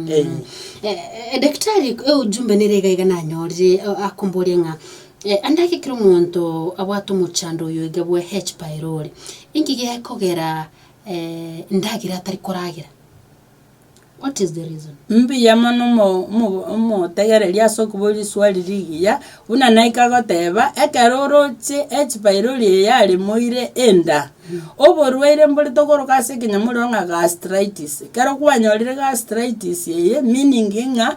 Ee. Eh, Daktari, ujumbe nere iga iga nanyorire akomboria ng'a ande ake kera omonto abwate omochando oyo iga bwa H pylori, inki gekogera endagera atari koragera? What is the reason? Mbuya mono omo- omo- omotegereri ase okoboria riswali rigiya, buna naika goteba, ekero oroche H pylori eye yaremoire enda, Oborwaire mbore tokoroka ase ekenyamorero ng'a gastritis. Ekero kwanyorire gastritis eye meaning ng'a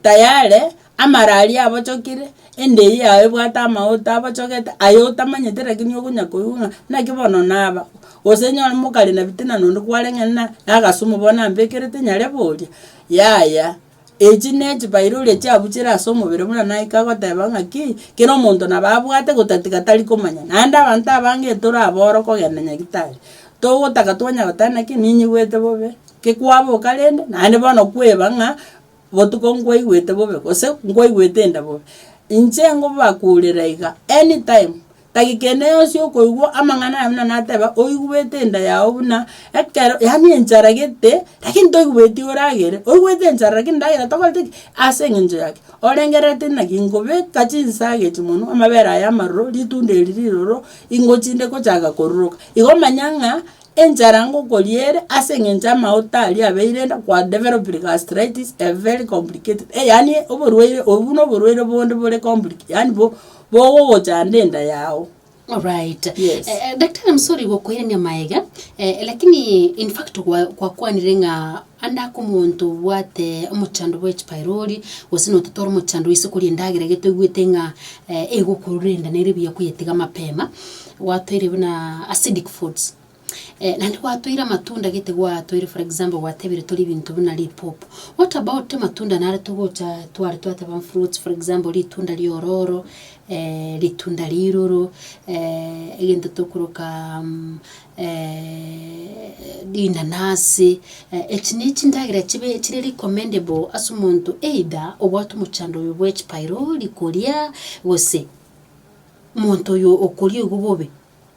tayare amara aria abochokire, enda eywo yago ebwate amaote abochogete, aye otamanyeti rakini okonya koigwa ng'a naki bono naba. Gose nyore mokare na bitina nonde kwarenge ng'a na agasumu bono ambekerete nyarebe oria, yaya. Echi ne chibairori chiabuchire ase omobere buna naika goteba ng'aki, kera omonto nabo abwate gotatiga tari komanya. Naende abanto abange tore aboro kogenda nyagitari, togotaka twanya goteba naki ninyigwete bobe, ki kwaboka rende, naende bono kweba ng'a botuko nkwaigwete bobe gose nkwaigwete enda bobe. Inche ngobakurera iga, anytime. Dakika ende yonsi okoigwa amang'ana aya buna nateba, oigwete enda yao buna ekero yaani enchara gete, lakini toigweti oragere, oigwete enchara lakini ndagera tokoreti ki? Ase eng'encho yake, orengerereti naki nkobeka chinsaga echi monwe, amabere aya amaroro, ritunda eri riroro, ingochinde gochaka koruruka. Igo manya ng'a enchara ngokoria ere ase eng'encho amaote aria abeire enda kwa developed gastritis a very complicated, yaani oborwaire obwo buna oborwaire bonde bore complicated yaani bo. Bogogochanda enda yao. Alright. Yes. Eh, eh, Daktari I'm sorry gokoirania maega eh, lakini in fact gwa- gwakwanire ng'a ande ake omonto obwate omochando bwa H pylori gose nototware omochando oise koria endagera gete oigwete ng'a eh, egokorora enda nere buya koyetiga mapema, gwatoire buna acidic foods. Naende gwatoire amatunda gete gwatoire for example gwatebire tore ebinto buna ripopo. What about amatunda nare togocha tware twateba fruits for example ritunda riororo, ritunda riroro, egento tokoroka rinanasi, echi ne chindagera chibe chire recommendable ase omonto either obwate omochando oyo bwa echipyrori koria gose omonto oyo okoria oigwe bobe.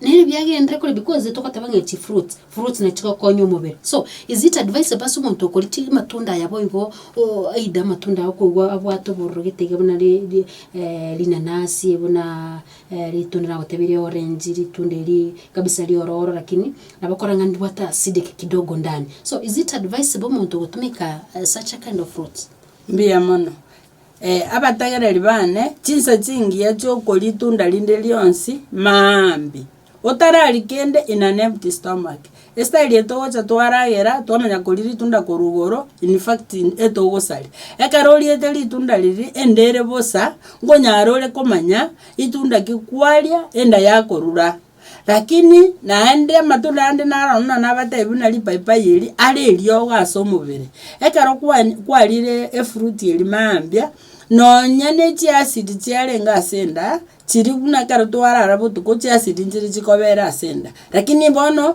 Nere biagenderere kore because togoteba ng'a echi fruits, fruits nachi chigokonya omobere. So, is it advisable ase omonto okoria chi amatunda aya boigo o either amatunda aya okoigwa abwate obororo gete iga buna ri ri rinanasi buna ritunda nagotebirie orange, ritunda eri kabisa riororo lakini nabo okora ng'a ndibwate acidic kidogo ndani. So, is it advisable omonto gotumeka such a kind of fruits? Mbuya mono. Abategereri bane, chinsa chingiya chi'okoria ritunda rinde rionsi maambia, otararia kende in an empty stomach. Estyle eye togocha twaragera, twamanya koria ritunda korwa igoro, in fact etogosaria. Ekero oriete ritunda riria enda ere bosa, nkonyara ore komanya ritunda ki kwaria enda yakorura. Lakini naende amatunda ande naro buna nabatebi buna ripaipai eri are eriogo ase omobere. Ekero kwa kwarire efruit eria mambia, nonya ne chiacid chiarenge ase enda, chiria buna ekero twarara botuko chiacid nchire chikobera ase enda. Lakini bono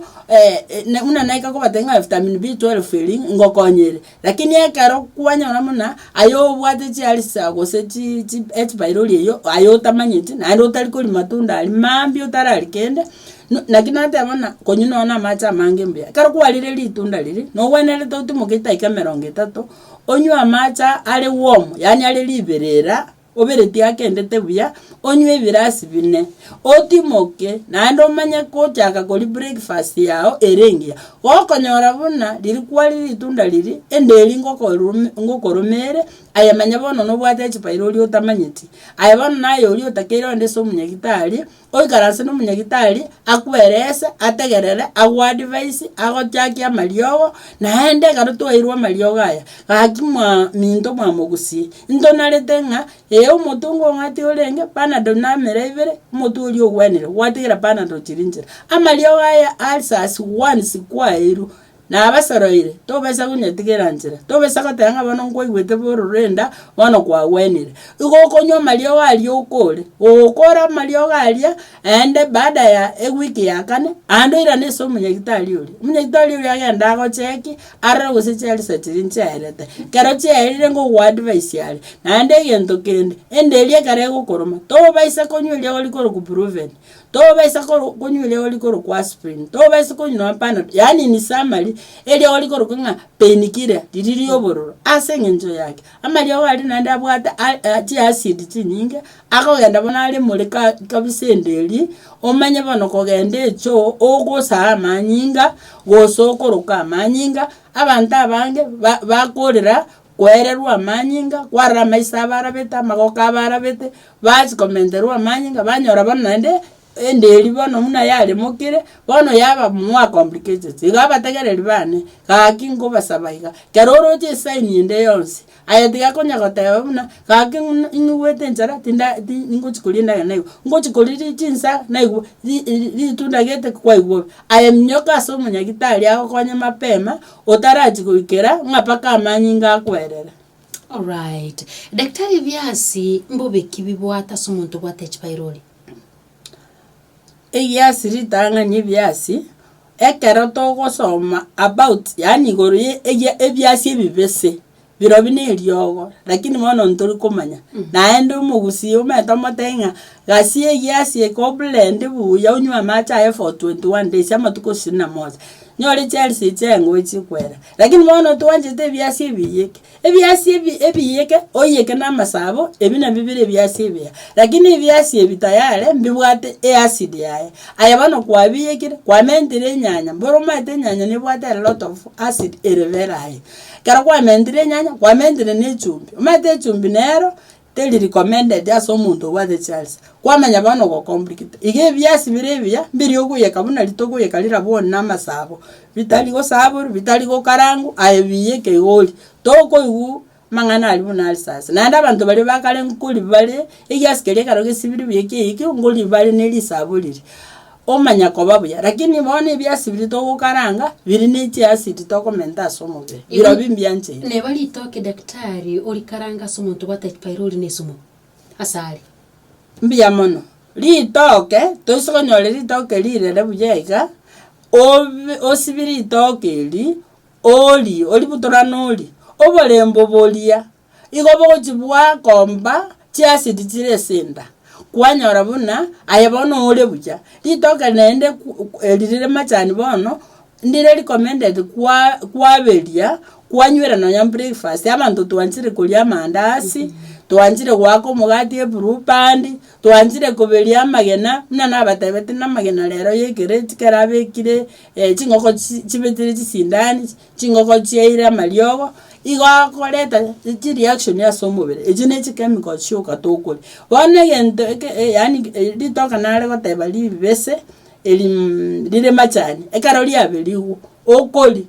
buna naika kobatebia ng'a vitamin B12 eria ngokonya ere. Lakini ekero kwanyora buna aye obwate chiarisa gose chi chi echipyrori eyio aye otamanyeti naende otari koria matunda aria mambia otararia kende, no naki nateba buna konywa nonya na amache amange mbuya. Ekero kwarire ritunda riria, nogwenerete otimoke chidakika emerongo etato, onywe amache are warm yaani are riberera. Oberetie akendete buya, onywe ebirasi bine, otimoke, naende omanye gochaka koria breakfast yao ere engiya. Gokonyora buna riria kwaria ritunda riria, enda eria ngokorume ngokoroma ere, aye manya bono nobwate echipairo oria otamanyeti. Aye bono naye oria otakeire ogende ase omonyagitari, Oikaranse nomonyagitari, akwerese, ategerere, agoadvise, agochakie amariogo, naende ekero twairwe amariogo aya, gaki mwa minto mwamogusie, ntonarete ng'a ee omotwe ngong'ati orenge, panadol namera ibere, omotwe oria ogwenire, gwatigera panadol chiria nchera. Amariogo aya ulcers once kwaeirwe, Nabasoroire, tobaisa konyetigera nchera, tobaisa goteba ng'a bono nkwaigwete bororo enda, bono kwagwenire. Igo okonywa amariogo aria okore, gogokora amariogo aria, aende baada ya ewiki ya kane, aende oirane ase omonyagitari oria. Omonyagitari oria agende agocheki, arore gose chiarisa chiria nchiaerete. Ekero chiaerire ngogoadvise are, naende egento kende, enda eria ekero egokoroma, tobaisa konywa eriogo rikorokwa brufen. Tobaisa koru konywa eriogo rikorokwa aspirin, tobaisa konywa nonya panadol, yaani in summary, eriogo rikorokwa ng'a painkiller riria ria obororo ase eng'encho yake. Amariogo aria naende abwate a chiacid chinyinge, akogenda bono are more ka kabisa enda eria, omanye bono kogenda echoo ogosaa amanyinga, gose okoroka amanyinga, abanto abange ba bakorera koererwa amanyinga, kwarora amaiso abo arabete, amagoko abo arabete, bachia komenterwa amanyinga, banyora bono naende enda eria bono buna yaremokire, bono yaba more complicated. Igo abategereri bane, gaki nkobasaba iga, ekero oroche esign ende yonsi, aye tiga konya goteba buna gaki ng'u ing'igwete enchara tinda ti ngochi koria endagera naigwa, ngochi koria ri chinsa naigwa ri ritunda gete kwaigwa bobe. Aye minyoka ase omonyagitari agokonye mapema, otarachia goikera ng'a mpaka amanyinga akwerere. Alright. Daktari ebiasi mbobe ki bibwate ase omonto obwate echipairori? Egiasi ritang'ani ebiasi, ekero togosoma about yaani igoro ye egia ebiasi ebibese, birobio na eriogo, lakini bono ntori komanya. Naende omogusii omanyete omotebie ng'a gasia egiasi eke oblend buya onywe amache aye for 21 days amatuko ishirini na moja, nyore chialisi chiaye chikwera. Lakini bono twanchete ebiasi ebiyeke, ebiasi ebi ebiyeke oiyeke na amasabo, ebi nabio bire ebiasi ebiya. Lakini ebiasi ebi tayare mbibwate eacid yaye, aye bono kwabiyekire, kwamentire enyanya, mboro omanyete enyanya nebwate a lot of acid ere very high. Ekero kwamentire enyanya, kwamentire na echumbi, omanyete echumbi nero, teri recommended ase omonto obwate chialsa, kwamanya bono ogocomplicate. Iga ebiasi bire ebiya, mbiri okoiyeka buna ritokoiyeka rirabwoni na amasabo, bitari gosaborwa, bitari gokarangwa, aye biiyeke igo orie, tokoigwa amang'ana aria buna are sasa. Naende abanto baria ba kare nkori bare, egiasi keria ekero gesibire buya kiaiyekire, nkori bare na erisabo riria, omanya koba buya. Lakini bono ebiasi biria togokaranga, biri ne chiacid tokomenta ase omobere, birobio mbiancheire. Neba ritoke daktari orikaranga ase omonto obwate pylori na esumo ase are. Mbuya mono. Ritoke, toise konyora ritoke rirere buya iga, obe osibie ritoke eri, orie, oributorane orie, oborembo boria. Igo bogochia bwakomba chiacid chire ase enda, kwanyora buna aye bono ore buya. Ritoke naende eri rire machani bono, ndire recommended kwa kwaberia, kwanywera nonya breakfast, abanto twanchire koria amandasi, twanchire goaka omogati eblue band, twanchire koberia amagena, buna nabatebetie na amagena rero ya ekereti kero abekire chingoko chi chibetire chisindani. Chingoko chiaire amariogo, igo akoreta chireaction ase omobere, echio ne chichemical chioka tokoria. Bono egento eke yaani ritoke nare goteba ribese eri rire machani, ekero riaberigwe, okoria,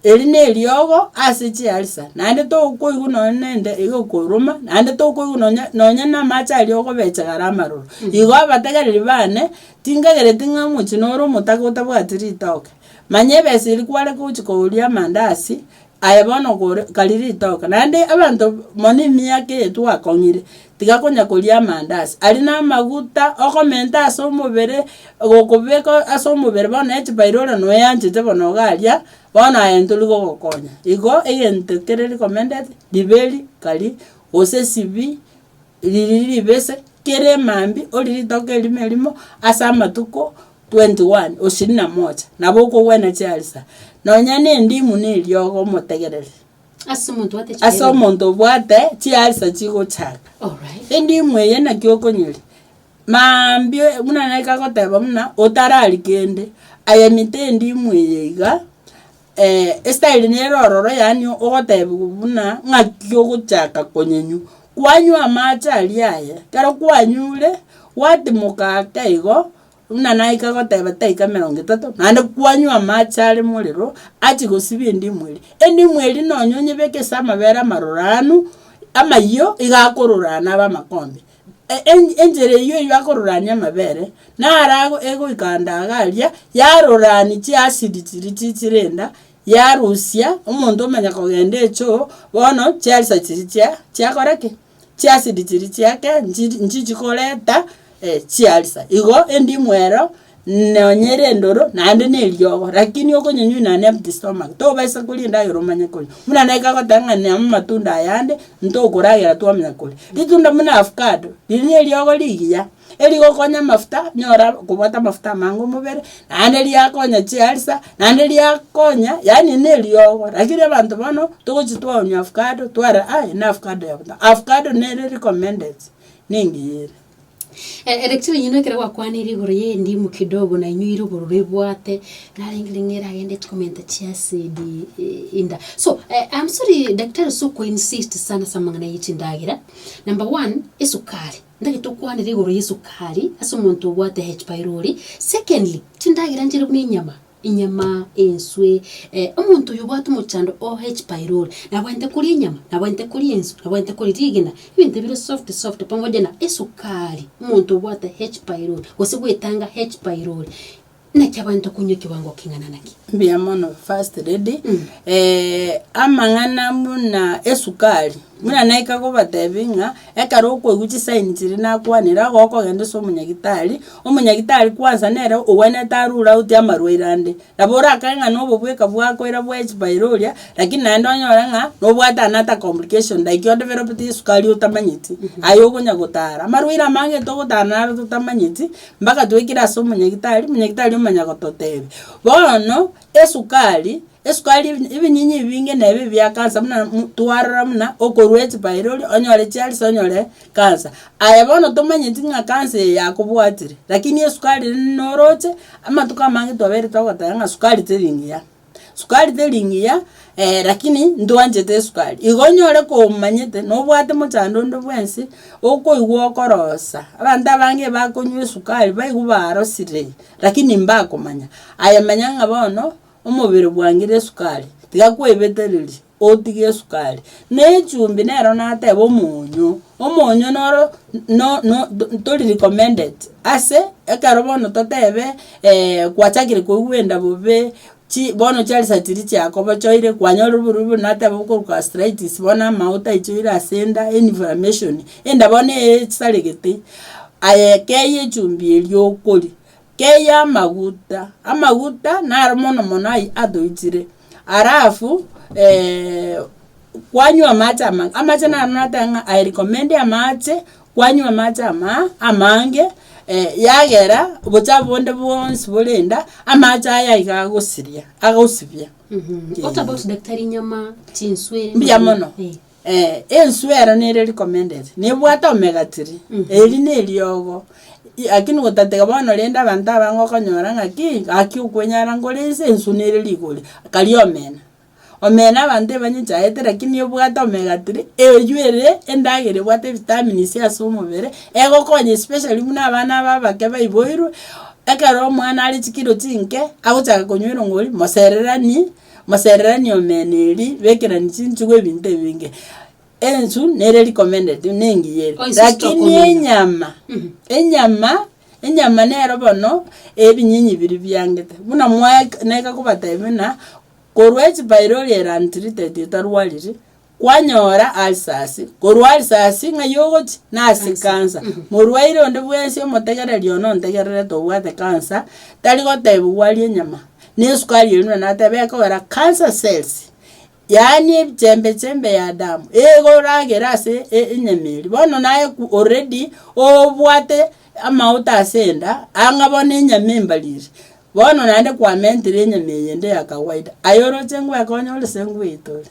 eri na eriogo ase chialsa, naende tokoigwa nonye na enda egokoruma, naende tokoigwa nonye nonye na amache aria okobecha kare amaroro. Igo abategereri bane, tinkagereti ng'a omochie nore omotaka otabwati ritoke. Manya ebesa eria kware gochia koria amandasi, aye bono okore karia ritoke. Naende abanto mono emiaka eye twakong'ire, tiga konya koria amandasi, aria na amaguta okomenta ase omobere, gokobeka ase omobere bono ne chipairori noeanchete bono iga aria, bono aye ntori gogokonya. Igo egento kere recommended, riberi karia, gose sibi. Riria ribese kera emambia orie ritoke erimo erimo ase amatuko 21 ishirini na moja, nabo okogwena chialisa. Nonya na endimu na eriogo omotegerere. Ase omonto obwate Ase chipairori. omonto obwate chialisa chigochaka. Alright. Endimu eye naki okonyeria, maambia buna naika goteba buna otararia kende, aye mita endimu eye iga. Estyle nere ororo yaani ogotebiwa buna ng'aki ogochaka konyenywa, kwanywa amache aria aye, ekero kwanyure, gwatimoka ake igo, buna naika goteba taika emerongo etato, naende kwanywa amache are morero, achie gosibia endimu eria. Endimu eria nonye onyebeke ase amabere amaruranu, amayio, iga akorurana abe amakombe. Enchera eyio eyio akororania amabere, naro ago egoika ndaga aria, yarorania chiacid chiria chichire enda, yarusia, omonto omanya kogenda echoo, bono chialsa chiria chia chiakora ki? Chiacid chiria chiake nchiri nchichi koreta chialsa. Igo endimu ero. Nonye ere endoro, naende na eriogo, lakini okonyenywa in an empty stomach, tobaisa koria endagera omanye koria. Buna naye kagoteba ng'a na amatunda aya ande, ntokoragera twamanya koria. Ritunda buna avocado, riria na eriogo rigiya, erigokonya amafuta, nyora kobwata amafuta amange omobere, naende riakonya chialsa, naende riakonya yaani na eriogo, lakini abanto bono, togochia twaonia avocado, twarora aye na avocado ya botambe. Avocado nere recommended, nengiya ere. Electure eyio ekero gwakwanire igoro ya endimu kidogo nainyoire obororo ebwate, narenge ng'a eragende chikomenta chiacid inda. So, I'm sorry daktari ase oko insist sana ase amang'ana ya chindagera, number one, esukari, ntagete okwanere igoro ya esukari ase omonto obwate H pylori. Secondly, chindagera nchire buna enyama. Enyama enswe, omonto oyo obwate omochando o H pylori, nabwenerete koria enyama, nabwenerete koria enswe, nabwenerete koria rigena, ebinto bire soft soft pamoja na esukari, omonto obwate H pylori, gose gwetanga H pylori, naki abwenerete konywa ekewango king'ana naki? Mbuya mono first lady, amang'ana buna esukari, buna naika kobatebia ng'a, ekero okoigwa chisaini chiria nakwanire, igo okogenda ase omonyagitari, Omonyagitari kwansa nere ogwenerete arure out amarwaire ande. Nabo orakage ng'a nobo bweka bwakoira bwa H pylori, lakini naende onyore ng'a nobwate another complication like odevelopete esukari otamanyeti, aye okonya gotara. Amarwaire amange togotara naro totamanyeti, mpaka toikire ase omonyagitari, omonyagitari omanya gototebia. Bono, esukari, Esukari ebinyinyi ebinge nebe ebia cancer buna twarora buna okorwa echipylori onyore chiarisa onyore cancer. Aye bono tomanyeti ng'a cancer eye yakobwatire, lakini esukari ere noroche, amatuko amange twabeire togoteba ng'a sukari teri ngiya, sukari teri ngiya lakini ntwanchete esukari. Igo onyore komanyete nobwate mochando onde bwensi, okoigwa okorosa, abanto abange bakonywa esukari baigwe barosire, lakini mbakomanya. Aye manya ng'a bono. Omobere bwangire esukari, tiga kwebetereria otige esukari. Na echumbi nero nateba omonyo, omonyo noro no no tori recommended ase ekero bono totebe gwachakire koigwa enda bobe, chi bono chiarisa chiria chiakobochoire kwanyorire oborwaire buna nateba bokorwa gastritis bono amaguta aichoire ase enda inflammation, enda bono esaregete. Aye kei echumbi eria okoria. Keyia amaguta, amaguta naro mono mono ayio atoichire, alafu kwanywa amache amange, amache naro nateba ng'a I recommend amache, kwanywa amache ama amange yagera obochafu bonde bwonsi bore enda, amache aya iga agosiria, agosibia. What about daktari nyama, chinswe? Mbuya mono. Enswe ero nere recommended, nebwate omega 3, eri na eriogo, lakini gotatiga bono rende abanto abange okonyora ng'aki, gaki okwenyara nkore ense, enswe nere rigori, karia omena. Omena abanto ebanyechaete lakini ebwate omega 3, eywo ere endagera ebwate evitamins ase omobere, egokonya especially buna abana aba abake baiboirwe, ekero omwana are chikilo chinke, agochaka konywa erongori, mosererani. Mosereranie omena eria, bekeranie chinchugu ebinto ebinge. Ensu nere recommended nengiya ere. Oh, inse Lakini sitokomenya. enyama, enyama, enyama nero bono ebinyinyi biria biangete. Buna mwaeka naika kobatebia buna, korwa echipylori ere untreated etarwariri, kwanyora ulcers, korwa ulcers ng'ai ogochia? Nase cancer. Morwaire onde bwensi omotegereri one ontegererete obwate cancer, tari gotebiwa arie enyama, na esukari eria buna nateba ekogera cancer cells, yaani ebichembe chembe ya damu, egoragera ase enyama eria. Bono naye already obwate amaguta ase enda, ang'a bono enyama embariri, bono naende kwamentire enyama eye ende ya kawaida, aye oroche ngwekonya ore ase ngweitore.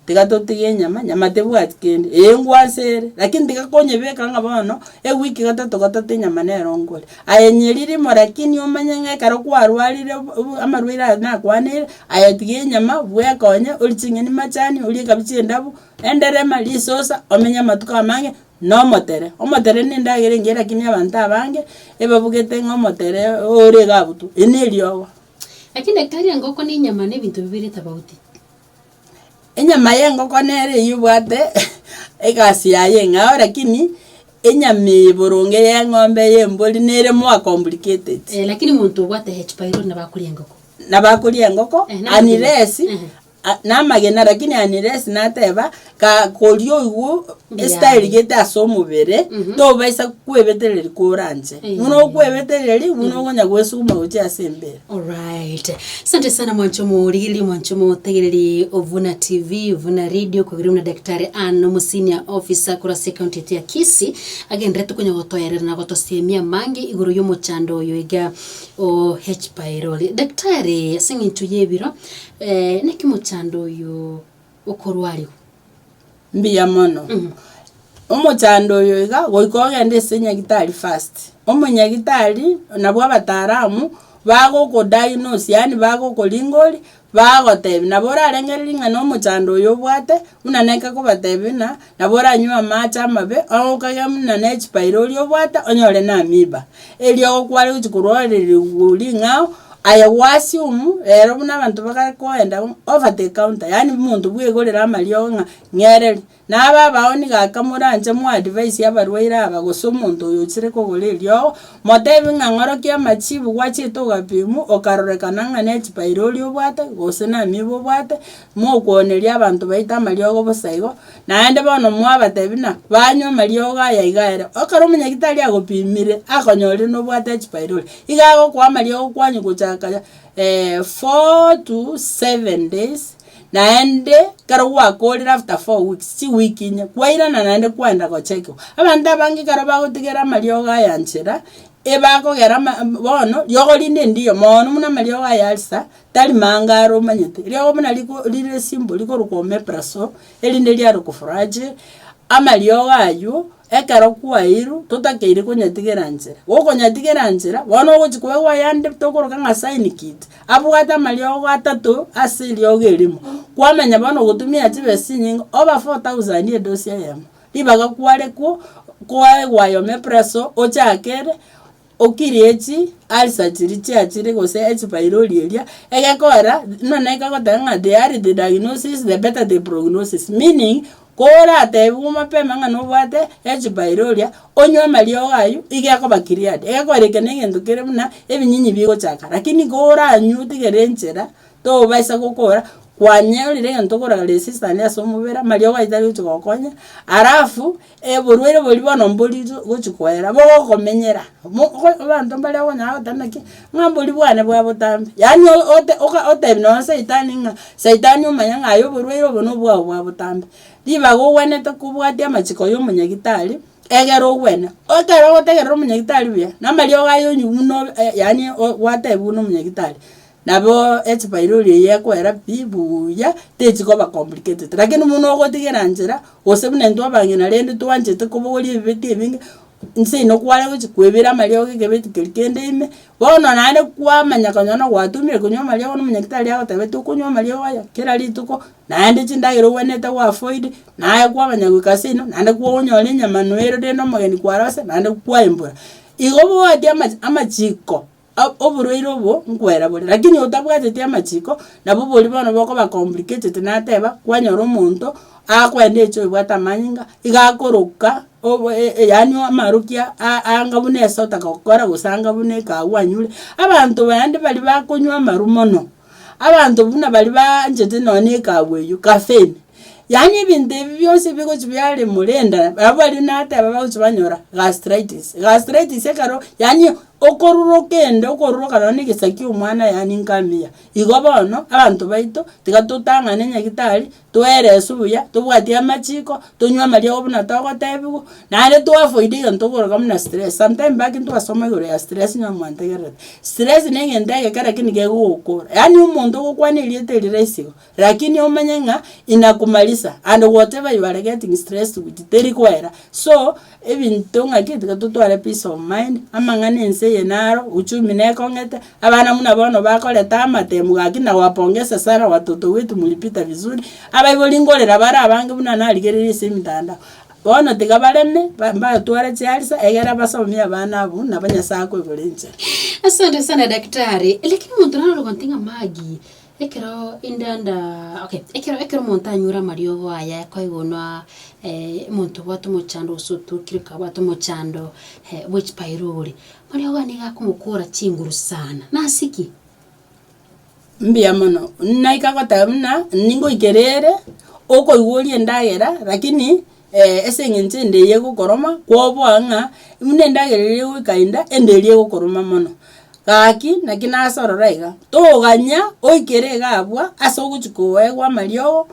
Tiga totige enyama, nyama tebwati kende, ee ngwansa ere, lakini tiga konyebeka ng'a bono, ewiki gatato gatato enyama nero nkoria. Aye nyeri rimo lakini omanye ng'a ekero kwarwarire obo amarwaire aya nakwaneire, aye tiga enyama bwekonye orie ching'eni machani, orie ekabichi endabu, enderema, risosa, omenye amatuko amange. Na omotere, omotere na endagera engiya lakini abanto abange ebabugete ng'a omotere ore iga abutwe, eri na eriogo. Lakini daktari engoko na enyama na ebinto bibere tofauti. Enyama ya engoko nere eywo ebwate egasi yaye eng'ao lakini enyama eye boronge ya eng'ombe ya embori nere more complicated. Lakini omonto obwate H pylori nabo akoria engoko. Nabo akoria engoko Eh, nabo unless Eh. Namagena lakini unless nateba ka koria oigwe estyle gete ase omobere tobaisa kwebetereria koranche. Buna okwebetereria buna okonya gwesuguma gochia ase embera. Alright. Asante sana mwancho omorigereria mwancho omotegereri o Vuna TV, Vuna Radio, kogera buna Daktari Ann omo senior officer korwa ase ecounty yetu ya Kisii, agenderete konya gotoerera na gotosemia amange igoro y'omochando oyo iga o H pylori. Daktari, ase eng'encho y'ebiro, Naki omochando oyo okorwarigwa? Mbuya mono. Omochando oyo iga, goika ogende ase enyagitari first. Omonyagitari nabwo abataalamu, bagokodiagnose yaani bagokoringoria, bagotebia. Nabo orarengereria ng'a na omochando oyo obwate, buna neke kobatebia buna, nabo oranywe amache amabe, okage buna ne echipyrori obwate, onyore na amiba. Eriogo kware gochia korwarerigwa ring'ao, aye gwa assume rero buna abanto bakare koenda over the counter yaani omonto bwegorera amariogo ng'a ng'ereri. Naba abaoni gaka moranche moadvise abarwaire aba gose omonto oyo ochire kogora eriogo, motebi ng'a ng'orokia amachibu gwachiete ogapimwa okarorekana ng'a ne echipyrori obwate gose na amiba obwate, mokwoneria abanto baito amariogo bosa igo. Naende bono mwabatebia ng'a banywe amariogo aya iga ere. Ekero omonyagitari agopimire, akonyorire nobwate echipyrori, iga agokoa amariogo kwanywa gochaka 4 to 7 days, naende ekero gwakorire after 4 weeks, chiwiki inye, kwairana naende kwaenda gochekiwa. Abanto abange ekero bagotigera amariogo aya nchera, ebakogera ama bono, riogo rinde ndiyo mono buna amariogo aya arisa, tari manga aro omanyete, riogo buna riko rire simple rikorokwa omeprazole, erinde riarokwa flagyl, amariogo aywo, ekero kwairwe, totakeire konyatigera nchera. Gokonyatigera nchera, bono ogochia koegwa ayande tokoroka ng'a sign kit, abwate amariogo atato ase eriogo erimo, kwamanya bono ogotumia chibesa chinyinge over 4000 edosi eyemo, ribaga kwarekwa koegwa aye omeprazole ochakere. Okirie chi ulcer chiria chiachire gose echipyrori eria, egekora nonye ekegoteba ng'a the early the diagnosis the better the prognosis, meaning koratebiwe mapema ng'a nobwate echipyroria, onywe amariogo aywo, iga ekoba cleared. Egekora eke na egento kere buna ebinyinyi bigochaka, lakini koranywe otigere enchera, tobaisa gokora, kwanyorire egento okorora resistance ase omobere, amariogo aywo tari gochi gokonya, alafu. Oborwaire boria bono mbori gochia koera, bogokomenyera, mo abanto mbare okonyora goteba naki, ng'a mbori bwane bwa botambe, yaani ote oka otebi nonye saitani ng'a saitani omanye ng'a aye oborwaire obo na obwao bwa botambe. Ribaga ogwenerete kobwatia amachiko ya omonyagitari, egere ogwene. Ekero ogotegerera omonyagitari buya, na amariogo aye onywe buna obe yaani gwatebiwa na omonyagitari. Nabo echipyrori eyio ekoera pi buya, techi koba complicated. Lakini buna ogotigera nchera, gose buna intwe abang'ina rende twanchete kobogoria ebibeti ebinge, nse ino kware gochia kwebera amariogo ekebeti keria kende ime, bono naende kwamanya konya na gwatumire konywa amariogo na omonyagitari agotebetie okonywa amariogo aya kera rituko, naende chindagera obwenerete go avoid, naye kwamanya goika ase ino, naende kwonyora enyama noere rende omogeni kwarose, naende kwaimbora. Igo obwati amachi amachiko. Oborwaire obo nkwera bore, lakini otabwateti amachiko, nabo boria bono bokoba complicated nateba, kwanyora omonto, akoenda echoo ebwate amanyinga, iga akoroka obo yaani amarokia a- anga buna esota gokora gose anga buna ekagwa anyure. Abanto bande baria bakonywa amarwa mono, abanto buna baria baanchete nonye na ekagwa eywo, caffeine, yaani ebinto ebi bionsi bigochi biaremorenda, nabo baria nateba bagochi banyora gastritis. Gastritis ekero yaani Okoruroka ende, okoruroka nonya na egesaku kia omwana yaani nkamiya. Igo bono, abanto baito, tiga totang'ane nyagitari, toereswe buya, tobwatie amachiko, tonywe amariogo buna togotebiwa, naende to avoid egento okoroka buna stress. Sometime back ntwasoma igoro ya stress onye mwantegererete. Stress na egento egeke lakini kegogokora, yaani omonto ogokwana erieta eri rahisi igo, Lakini omanye ng'a inakumalisa and whatever you are getting stressed with teri koera. So, ebinto ng'aki tiga totware peace of mind, amang'ana ense eye naro, uchumi nekong'ete, abana buna bono bakoreta amatemu gaki nawapongeza sana watoto wetu mlipita vizuri, abaibori nkorera bare abange buna narigereria ase emitandao. Bono tiga bareme, ba mbatware chiarisa, egere basomie abana abwo, nabo Nyasaye akoigora enchera. Asante sana daktari, lakini omonto naro ogonte ng'a Maggie, Ekero indanda okay, ekero ekero omonto anyure amariogo aya akoigwanwa omonto obwate omochando gose otokire kabwate omochando bwe chipyrori, amariogo aya nigo akomokora chinguru sana, nase ki? Mbuya mono, naika goteba buna ningoikera ere, okoigwa orie endagera lakini ase eng'encho ende eye egokoroma, kwoboa ng'a buna endagera eria egoika inda, ende eria egokoroma mono. Gaki naki nase ororo iga, toganya oikere iga abwo ase ogochi koegwa amariogo,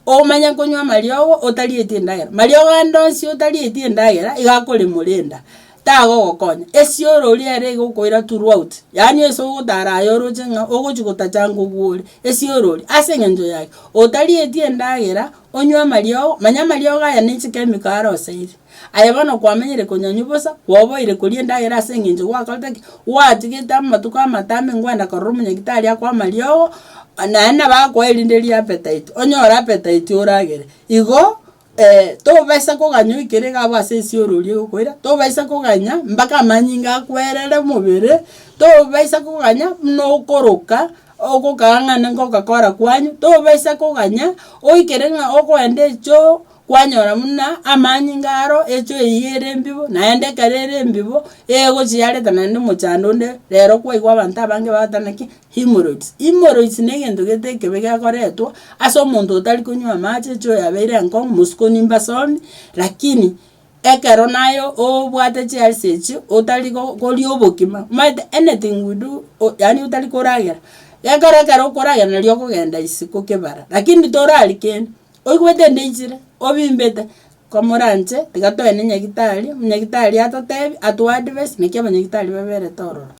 omanye konywa amariogo otarieti endagera. Mariogo ande onsi otarieti endagera, iga akoremora enda. Tagogokonya, esiorori ere iga okoira throughout, yaani ase ogotara aye oroche ng'a ogochi gotacha ngobu ore, esiorori ase eng'encho yaki, otarieti endagera, onywe amariogo, manya amariogo aya ne chichemical aroseiri. Aye bono kwamenyire konyanywa bosa, kwaoboire koria endagera ase eng'encho gwakorete ki? Gwatigete amatuko amatambe nkwenda korora omonyagitari akoe amariogo, naende nabo akoe erinde ria appetite, onyore appetite oragere. Igo. Tobaisa koganya oikere iga abwo ase esiorori egokoira, tobaisa koganya mpaka amanyinga akwerere omobere, tobaisa koganya buna okoroka, ogokaa ng'a ningokakora kwanyu, tobaisa koganya oikere ng'a okoenda echoo kwanyora buna amanyinga aro echoo eywo ere embibo, naende ekero ere embibo, egochi yareta naende omochando onde, rero kwaigwa abanto abange bagoteba naki. Hemorrhoids. Hemorrhoids na egento gete ekebe gekoretwa ase omonto otari konywa amache echoo yabeire enkong'u mosiko nimbasomi, lakini ekero naye obwate chialsi echio otari go koria obokima, omanyete anything we do o yaani otari koragera, gekora ekero okoragera nario okogenda isiko kebara, lakini toraria kende, oigwete ende ichire, obimbete, komoranche tiga toende nyagitari, omonyagitari atotebi, atoadvise, naki abanyagitari baberete ororo.